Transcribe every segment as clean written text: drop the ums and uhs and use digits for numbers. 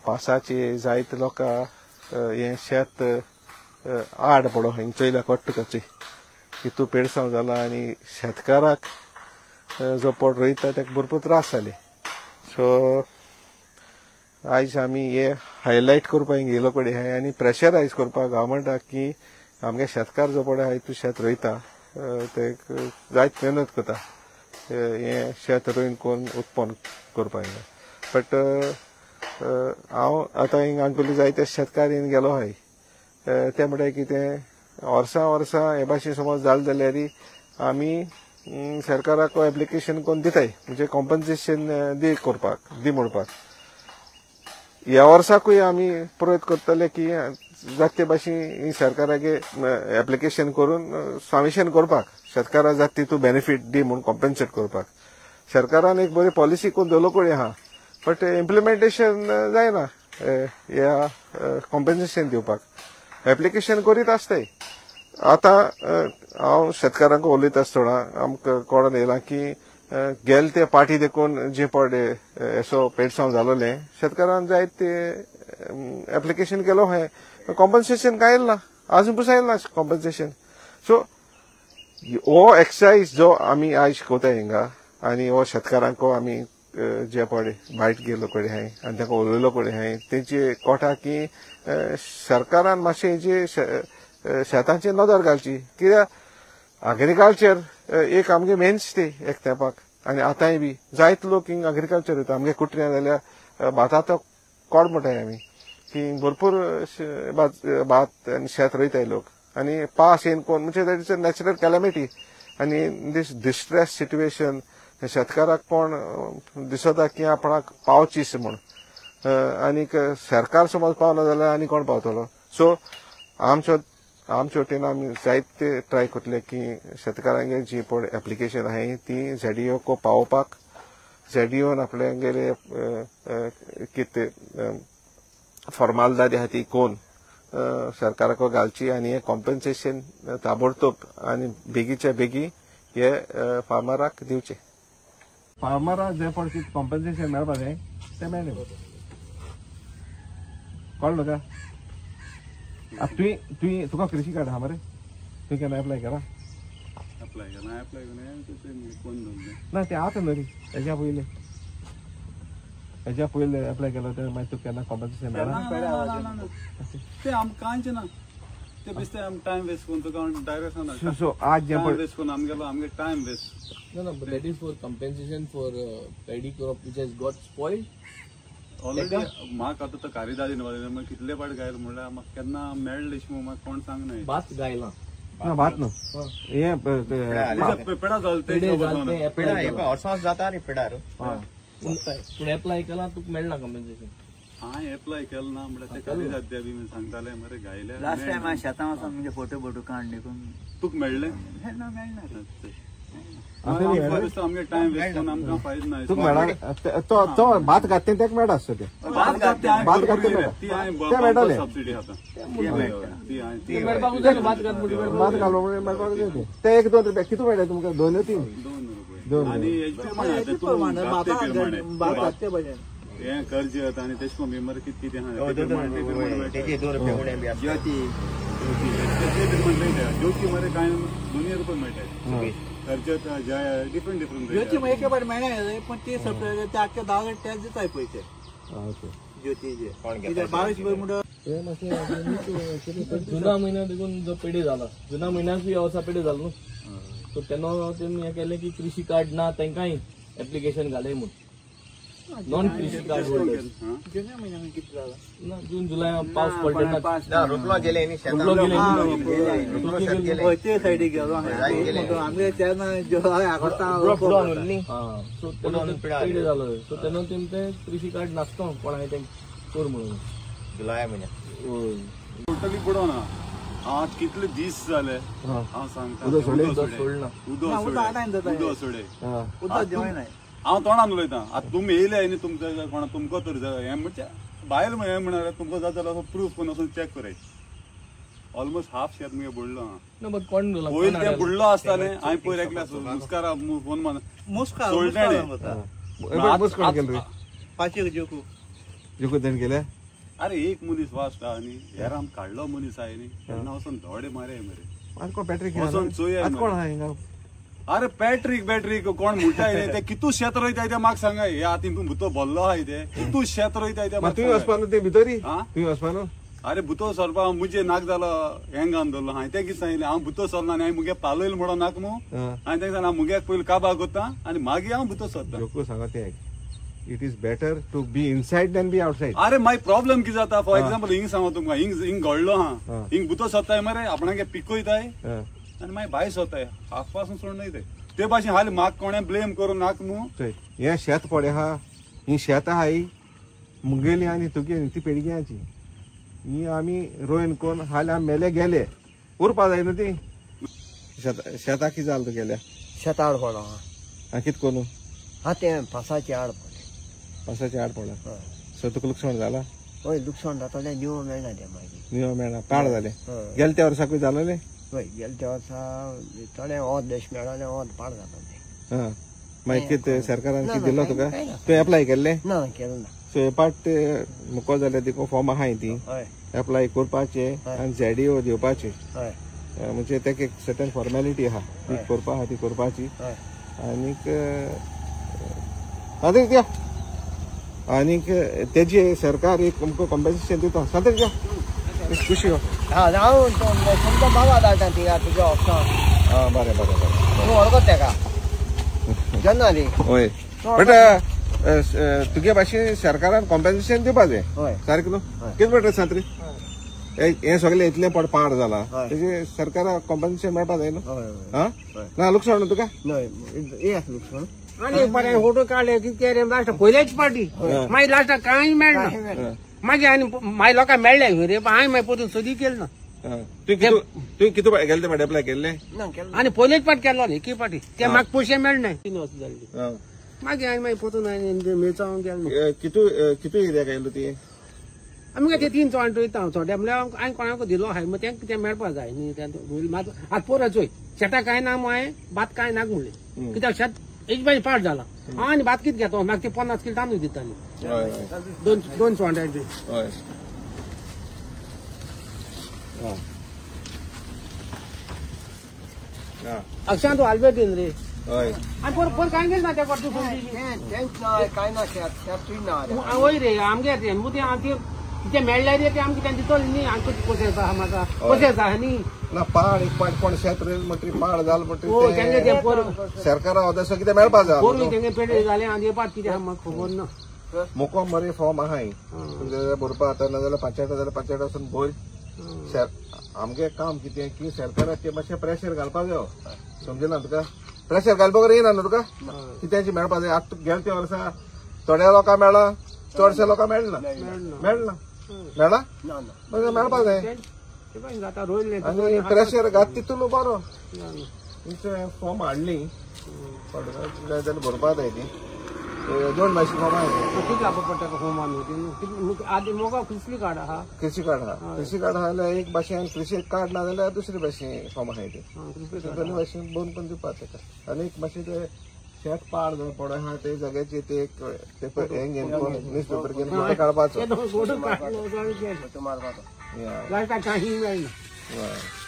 पावसाचे जायते लोकां हें शेत आड पडो हिंग चोयल्या कोट्ट कची कितू पेडसांव जाला आनी शेतकाराक जो पोट रोयता ताका भरपूर त्रास जाले. सो आयज आमी हे हायलायट करपाक हिंग येयलो कडेन आहाय आनी प्रेशरायज करपाक गव्हर्मेंटाक की आमगे शेतकार जो पळय आहाय तूं शेत रोयता ते जायत मेहनत करता हें शेत रोयन कोन्न उत्पन्न करपाक. बट हांव आतां हिंग काणकोली जायते शेतकार हिंग गेलो आहाय ते म्हणटाय कितें वर्सां वर्सां हे भाशेन समज जालें जाल्यार आमी सरकाराक एप्लिकेशन कोन्न दिताय म्हणजे कॉम्पन्सेशन दी करपाक दी म्हणपाक. ह्या वर्साकूय आमी प्रयत्न करतले की जात ते भाशेन सरकारागे एप्लिकेशन करून सबमिशन करपाक शेतकाराक जाता तितू बेनिफीट दी म्हूण कॉम्पन्सेट करपाक. सरकारान एक बरी पॉलिसी करून दवरलो कडेन आहा बट इम्प्लिमेंटेशन जायना ह्या कॉम्पन्सेशन दिवपाक. एप्लिकेशन करीत आसताय. आतां हांव शेतकारांक उलयता आसतना आमकां कळोन येयलां की गेले ते पाटी देखून जे पडे असो पेडसांव जालोलें शेतकारान जायत ते एप्लिकेशन केलो आहाय कॉम्पन्सेशन कांय येयलें ना आजून पसून येयलें ना कॉम्पन्सेशन. सो हो एक्सरसाइज जो आमी आयज कोताय हिंगा आनी हो शेतकारांक आमी जे पळय बायट गेलो कडेन आहाय आनी तांकां उलयलो कडेन आहाय तेंचे कोटा की सरकारान मातशें हेजे शेतांचेर नदर घालची कित्याक एग्रीकल्चर एक आमगे मेन स्टे एक तेंपाक आनी आतांय बी जायते लोक हिंग एग्रीकल्चर वयता. आमगे कुटऱ्यां जाल्यार भाताचो कोड म्हणटाय आमी की भरपूर भात आनी शेत रोयताय लोक आनी पास येवन कोण म्हणजे that is a natural calamity आनी दीस डिस्ट्रेस सिट्युएशन शेतकाराक कोण दिसता की आपणाक पावचीस म्हूण आनीक सरकार समज पावना जाल्यार आनी कोण पावतलो. सो आमचे वटेन आमी जायते ट्राय करतले की शेतकारांगेर जी पळय एप्लिकेशन आहाय ती झेडीओक पावोवपाक झेडीओन आपल्यागेले कितें फॉर्मालदादी आहा ती कोन्न सरकाराक घालची आनी हें कॉम्पन्सेशन ताबडतोब आनी बेगीच्या बेगी हे फार्मराक दिवचें. फार्मराक जें पळय कितें कॉम्पन्सेशन मेळपा जाय तें मेळ्ळें. कळ्ळें तुका? तुवें तुवें तुका कृषी कार्ड आहा मरे तुवें केन्ना एप्लाय केला? एप्लाय केला एप्लाय करून ना तें आतां न्हू रे हेज्या पयलीं हेज्या पयलीं एप्लाय केलो तें मागीर तुका केन्ना कॉम्पन्सेशन मेळ्ळा? तें आमकां कांयच ना ते बेश्टे आम टायम वेस्ट करून तुका डायरेक्ट सांगता. सो आज जें पळय वेस्ट करून आमगेलो आमगे time waste. No, no, but that is for compensation for paddy crop which has got spoiled. Already म्हाका आतां तो कारिदादी न्हू कितले पाट गायल म्हणल्यार म्हाका केन्ना मेळ्ळें अशें म्हाका कोण सांगना. भात गायला ना भात न्हू हें पेडा जाल ते वर्सां जाता रे पेडार पूण एप्लाय केला तुका मेळना कॉम्पन्सेशन. हांवें एप्लाय केलें ना म्हणल्यार ते कारिदाद्या बी सांगताले मरे गायले. लास्ट टायम हांवें शेतां वचोन म्हणजे फोटो बोटो काड देखून तुका मेळ्ळें? ना मेळना. आमगे टायम वेस्ट करून आमकां फायदो ना. तुका मेळना तो भात घातले तेका मेळटा आसता तें भात भात घातले तें मेळटालें सबसिडी आतां भात घालो म्हणून मेळपाक जाय तें तें 1-2 रुपया कितू मेळटा तुमकां? 2 3 2 रुपया. आनी हें कर्जत आनी तेश कोन्न मरे कितें कितें आहा ज्योती ज्योती मरे कांय 2 रुपये मेळटाय. कर्जत जय डिफरंट डिफरंट ज्योती मग एके फावट मेळ्ळें पण ती सपरेट ते आख्खे 10 टॅक्स दिताय पयशे ज्योतीचे कित्याक 22 रुपये म्हणटा. जुना म्हयन्या देखून जो पेडे जाला जुना म्हयन्याकूय ह्या वर्सा पेडे जालो न्हू सो तेन्ना तेमी हें केलें की कृषी कार्ड ना तांकांय एप्लिकेशन घालय म्हूण नॉन कृषी कार्ड होल्डर्स. ना जून जुलय पावस पडटा रुपलो गेले ते सायडीक गेलो आमगे तेन्ना सो तेन्ना पेडे जालो सो तेन्ना तेमी तें कृषी कार्ड नासता कोणाय तें कर म्हणून जुलय म्हयन्याक टोटली बुडोना. हांव कितले दीस जाले हांव सांगता उदक सोडे हांव तोंडान उलयतां. आतां तुमी येयले न्ही तुमच्या कोणा तुमकां तर जाय हें म्हणजे भायल हें म्हणल्यार तुमकां जाय जाल्यार प्रूफ करून वचून चॅक कराय. ऑलमोस्ट हाफ शेत मुगे बुडलो आहा. पयलीं तें बुडलो आसतालें हांवें पयर एकल्या मुस्कारा फोन मान मुस्कार सोडलें. पाचशे जोको तेणें केल्या. अरे एक मनीस वाचता आनी हेर आम काडलो मनीस आहा न्ही तेन्ना वचून धोडे मारे मरे. आतां कोण पॅट्रीक वचून चोया. आतां कोण आहा हिंगा? अरे पॅट्रीक बॅट्रीक कोण म्हणटाय न्ही ते कितू शेत रोयताय ते म्हाका सांगाय. हे आतां हितून भुतो भरलो आहाय ते कितू शेत रोयताय ते. तुवें वचपा न्हू ते भितरी? तुवें वचपा न्हू? अरे भुतो सरपा मुजे नाक जालो हेंग घालून दवरलो हांवें तें कितें सांगिल्लें हांव भुतो सरना आनी हांवें मुगे पालयल म्हणून नाक मू. हांवें तें सांगलें हांव मुग्याक पयलीं काबार करता आनी मागीर हांव भुतो सरता. जोको सांगा तें it is better to be inside than be outside. अरे मागीर प्रॉब्लम कितें जाता फॉर एग्जाम्पल हिंग सांगो तुमकां हिंग हिंग घडलो हा हिंग भुतो सरताय मरे आपणागे पिकयताय आनी मागीर भायर सरताय हाफ पासून सोडून वयताय. ते भाशेन हाली म्हाका कोणें ब्लेम करूं नाक मू. हें शेत पळय आहा ही शेत आहा ही मुगेली आनी तुगे ती पेडग्यांची ही आमी रोयन कोण हाली आमी मेले गेले उरपा जाय न्हू ती. शेताक कितें जालें तुगेल्या? शेत आड पडलो आहा. कितें करूं? हा तें पासाचे आड पडलें. पासाचे आड पडला सो तुका लुकसाण जाला? हय लुकसाण जातलें. निवो मेळना तें मागीर. निवो मेळना पाड जालें. गेले त्या वर्साकूय जालें? हय गेले त्या वर्सा थोडें वत देश मेळोलें वत पाड जाता तें. मागीर कितें सरकारान कितें दिलो तुका? तुवें एप्लाय केल्लें? ना केलें ना. सो हे पाट मुको जाल्यार तिका फॉर्म आहाय ती एप्लाय करपाचें आनी झेडीओ दिवपाचें. म्हणजे तेका एक सर्टन फॉर्मेलिटी आहा ती करपा आहा ती करपाची. आनीक आनी त्या आनीक तेजे सरकार एक तुमकां कॉम्पेन्सेशन दिता. सांगता कित्या खुशी हो. हांव तुमचो बाबा धाडटा तिका तुज्या ऑफिसान. आं बरें बरें बरें. तूं वळखता तेका जेन्ना न्ही? हय बट तुगे भाशेन सरकारान कॉम्पेन्सेशन दिवपा जाय सारकें न्हू? कितें म्हणटा सांत्री हें सगळें इतलें पड पाड जाला तेजे सरकाराक कॉम्पेन्सेशन मेळपा जाय न्हू? आं ना लुकसाण न्हू तुका? लुकसाण आनी बरें फोटो काडले कितें रे लास्ट पयलेच पार्टी मागीर लास्टाक कांय मेळना. मागीर आनी मागीर लोकांक मेळ्ळें रे हांवें मागीर परतून सदी केलें ना. तुवें कितू गेले ते एप्लाय केल्लें? आनी पयलेच पाट केल्लो न्ही एकी पाटी ते म्हाका पयशे मेळना 3 वर्सां जाल्ली. मागीर आनी मागीर परतून हांवें मिरसांग गेलें. कितू कितू एरियाक आयलो ती? आमी काय ते 3 चोवांट रोयता हांव थोडे म्हणल्यार हांवें कोणाक दिलो आहाय मग तें कितें मेळपा जाय न्ही. आतां पोर चोय शेतां कांय ना हांवें भात कांय ना म्हणलें कित्याक शेत एक बाय पाड जाला हांव आनी भात कितें घेतो म्हाका ते 50 किल तांदूळ दिताली 2 चोवांटांचे. अक्षांत तूं आल्बेटीन रे. हय आनी पोर पोर कांय गेलें ना त्या पाटी. कांय ना शेत ना. हय रे आमगे तें तें कितें मेळ्ळें रे तें आमकां तें दितलें न्ही. आमकां कशें आसा म्हाका कशें आसा न्ही ना पाड एक पाड कोण शेत रोयल म्हणटरी पाड जाल म्हणटरी सरकारा वदासो कितें मेळपा जाय. पोरूय तेंगे पेडे जालें आनी पाट कितें आहा म्हाका खबर ना. मोको मरे फॉर्म आहाय तुमचे भरपा आतां नाजाल्यार पंचायत जाल्यार पंचायत वचून भर. आमगे काम कितें की सरकाराक तें मातशें प्रेशर घालपा जायो. समजलें तुका? प्रेशर घालपाक येयना न्हू तुका? कित्याचें मेळपा जाय. आतां गेले त्या वर्सा थोड्या लोकांक मेळ्ळा चडशा लोकांक मेळना. मेळना मेळ्ळा मागीर मेळपा जाय. आनी प्रेशर घात तितून बरो फॉर्म हाडली जाल्यार भरपा जाय ती 2 मातशी फॉर्मां. कितले पडटा फॉर्मान? आदी मोगा कृषी कार्ड आहा. कृषी कार्ड आहा. कृषी कार्ड आहा जाल्यार एक भाशेन कृषी कार्ड ना जाल्यार दुसरे भाशेन फॉर्म आहाय ते दोनूय भाशेन बंद करून दिवपा तेका. आनी एक मातशें ते शेत पाड पड आहा ते जाग्याचे ते एक पेपर हें घेवन न्यूज पेपर घेवन फोटो काडपाचो.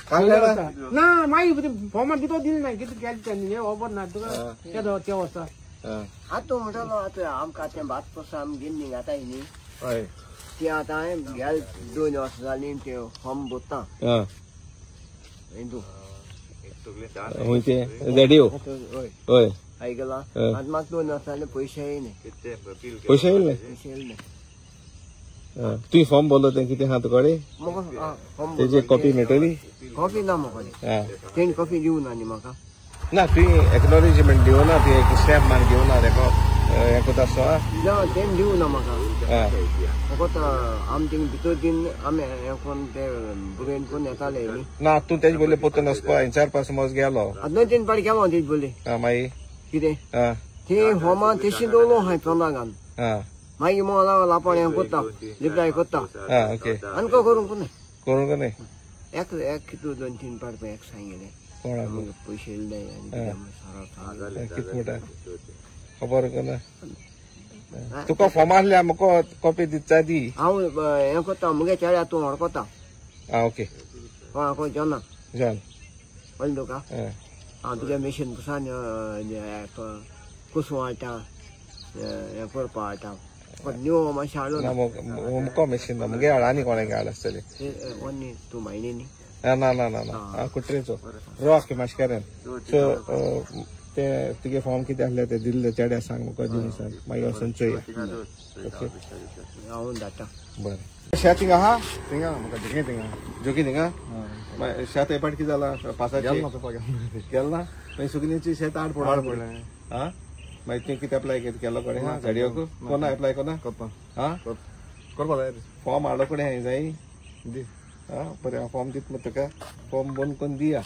मेळना ना मागीर फॉर्मा भितर दिलें ना कितें केलें तेन्ना हें खबर ना तुका त्या वर्सा. आतां म्हणटलो आतां आमकां तें भात पसून आमी घेवन घाताय न्ही ती आतां हांवें गेले 2 वर्सां जालीं तें फॉर्म भरता. हय आयकलां. आतां म्हाका 2 वर्सां जालीं पयशे येयले. पयशे येयले? पयशे येयले. तुवें फॉर्म भरलो तें कितें आहा तुकडे? तेजी कॉपी मेळटली? कॉपी ना म्हाका. तेणी कॉपी दिवना न्ही म्हाका. ना तुवें एक्नॉलेजमेंट दिवना तुवें एक स्टॅम्प मारून घेवना तेका हें करता आसतो? ना तेणी दिवना म्हाका. फकत आमी थिंग भितर दीन आमी हें करून ते भुरगें करून येताले न्ही. ना तूं तेजे बोल्ले पोतून वचपा 4-5 समज गेलो. आतां 2-3 पाटी गेलो तेजे बोल्ले. मागीर कितें ते फॉर्मा तेशी दवरलो हांवें पोंदा घालून. मागीर मोला लापण हें करता रिप्लाय करता. ओके. आनी करूंक न्हय. करूंक न्हय. एक एक कितू 2-3 पाट एक सांगिल्लें पयशे येयले आनी कितें खबर ना. तुका फॉर्म आसल्या म्हाका कॉपी दिता दी. हांव हें करता मुगे चेड्या तूं हडकता. आं ओके. कोण जना जान कळ्ळें तुका. हांव तुगे मेशीन पसान कुसूं हाडटा हें करपा हाडटा पण न्यू मातशें हाडलो ना. मुको मेशीन ना मुगे हाड आनी कोणाक हाड आसतलें. ओन्नी तूं म्हायने न्ही. ना ना ना ना हांव कुट्रेचो रोक माशकाऱ्यान. सो ते तुगे फॉर्म कितें आसलें ते दिल्ले चेड्या सांग म्हाका दिवन सांग मागीर वचून चोया. ओके हांव धाडटा. बरें शेत थिंगा आहा थिंगा म्हाका जोगी थिंगा जोगी थिंगा शेत हे पाट कितें जालां पासाचें गेल ना. मागीर सुकणीची शेत आड पडलें. आं मागीर तुवें कितें एप्लाय केलो कडेन गाडयोक कोना एप्लाय कोना करता. आं करपा जाय फॉर्म हाडलो कडेन हांवें जाय दी. आं बरें हांव फॉर्म दिता तुका फॉर्म बंद करून दिया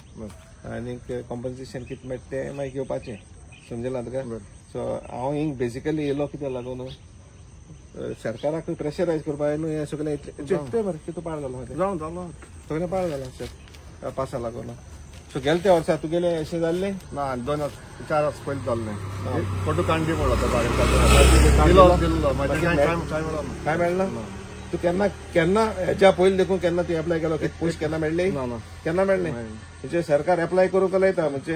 आनीक कॉम्पन्सेशन कितें मेळटा तें मागीर घेवपाचें समजलां तुका. सो हांव हिंग बेजिकली येयलो कित्याक लागून सरकाराक प्रेशरायज करपाक न्हू हें सगळें इतलें मरे कितें पाड जालो जावं जालो सगळें पाड जालां शेत पासा लागून. सो गेले त्या वर्सा तुगेलें अशें जाल्लें ना 2 4 वर्स पयलीं जाल्लें फोटो कांडी पडलो दिलो दिल्लो काय मेळना तूं केन्ना केन्ना हेच्या पयलीं देखून केन्ना तूं एप्लाय केलो पयशे केन्ना मेळ्ळे केन्ना मेळ्ळे म्हणजे सरकार एप्लाय करूंक लायता म्हणजे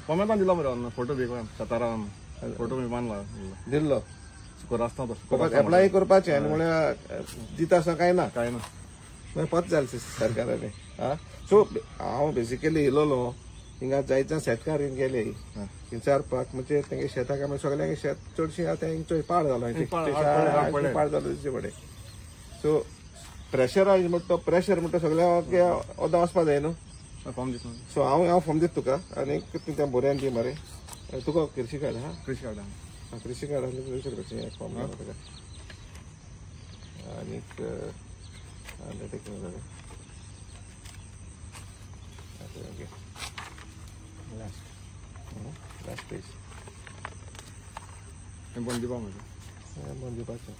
कोमेतान दिलो मरे फोटो बी शेतारान फोटो बी मानला दिल्लो फकत एप्लाय करपाचें आनी म्हळ्यार दिता आसा कांय ना कांय ना मागीर पत जालें सरकारान. आं सो हांव बेसिकली येयलोलो हिंगा जायते शेतकार हिंग गेले विचारपाक म्हणजे तेंगे शेताक सगळ्यांगे शेत चडशें आतां हिंग चोय पाड जालो पाड जालो दिसचे पडे. सो प्रेशरायज म्हणटा तो प्रेशर म्हणटा सगळ्यांक ओदा वचपा जाय न्हू. फॉर्म दिता. सो हांव फॉर्म दिता तुका आनी त्या बोऱ्यान दी मरे तुका कृषी कार्ड. हा कृषी कार्ड. हा कृषी कार्ड आसलें 200 रुपयाचें एक फॉर्म तुका आनीक okay last last page बंद दिवपा मरे बंद दिवपाचें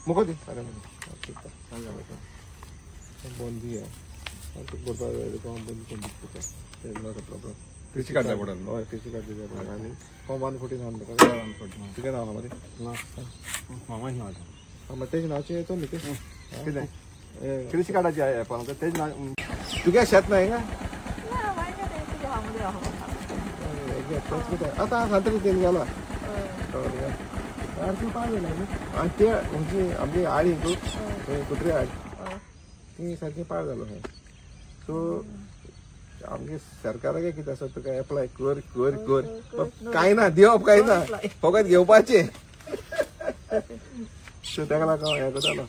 मुको दी. अरे बंद दिया तुका करपाक जाय तुका हांव बंद करून दिता तुका not a problem. कृषी कार्ड जाय पडटलें. हय कृषी कार्ड जाय पडटलें आनी फॉर्म 114 आहा तुका. 114 तुगें नांव आहा मरे ना मामाचें नांव आसा. मागीर तेजें नांवचें येतो न्ही तें कितें कृषी कार्डाची एप तेजें नांव. तुगे शेत ना हिंगा आतां सांतरी तेन गेला आनी ते म्हणजे आमची आळी कुत्रे आळी ती सारकी पाड जालो खंय. सो आमगे सरकाराक कितें आसा तुका एप्लाय कर कर कर कांय ना दिवप कांय ना फकत घेवपाचें. सो ताका लागून हें करतालो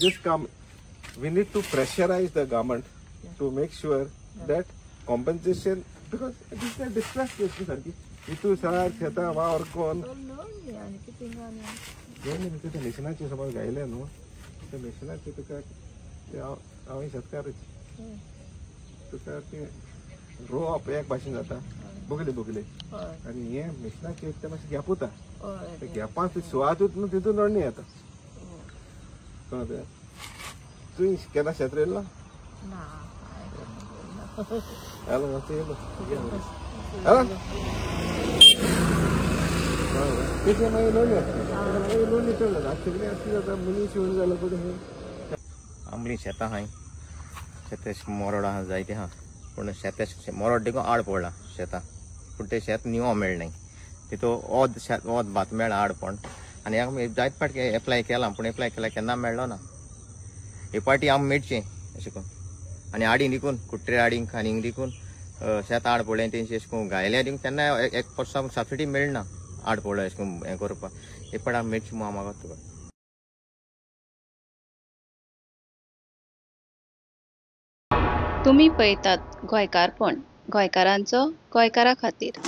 दीस काम we need to pressurise the government to make sure that compensation because it is a distress case सारकी इतू सार शेतां वावर कोन ते मिशनाचे समज गायले न्हू ते मिशनाचे तुका हांव शेतकारच तुका ते रोवप एक भाशेन जाता बगले बगले आनी हे मिशनाचे ते मातशें गॅप उरता ते गॅपान सुवातूच न्हू तितून नडणी येता. कळ्ळें तुवें केन्ना शेत रोयलां? हॅलो मातशें येयलो तेचें मागीर लोणी येता मागीर लोणी चड जाता सगळें आसली जाता मनीस येवन जालो पळय. आमलीं शेतां आहाय शेत मोरड आहा जायते आहा पूण शेत मोरड देखून आड पडलां शेतां पूण तें शेत निवो मेळनाय तितू ओद शेत ओद भात मेळ्ळा आड पण आनी आमी जायत फावटी एप्लाय केलां पूण एप्लाय केल्यार केन्ना मेळ्ळो ना. हे पाटी आमी मेळचें अशें करून आनी आडी देखून कुट्रे आडींक आनी देखून शेत आड पडलें तेंचे अशें करून गायल्या देखून केन्ना एक वर्सा सबसिडी मेळना आड पडलो अशें करून हें करपाक हे पाट आमी मेळची म्हूण हांव मागता तुका. तुमी पळयतात गोंयकारपण, गोंयकारांचो गोंयकारा खातीर.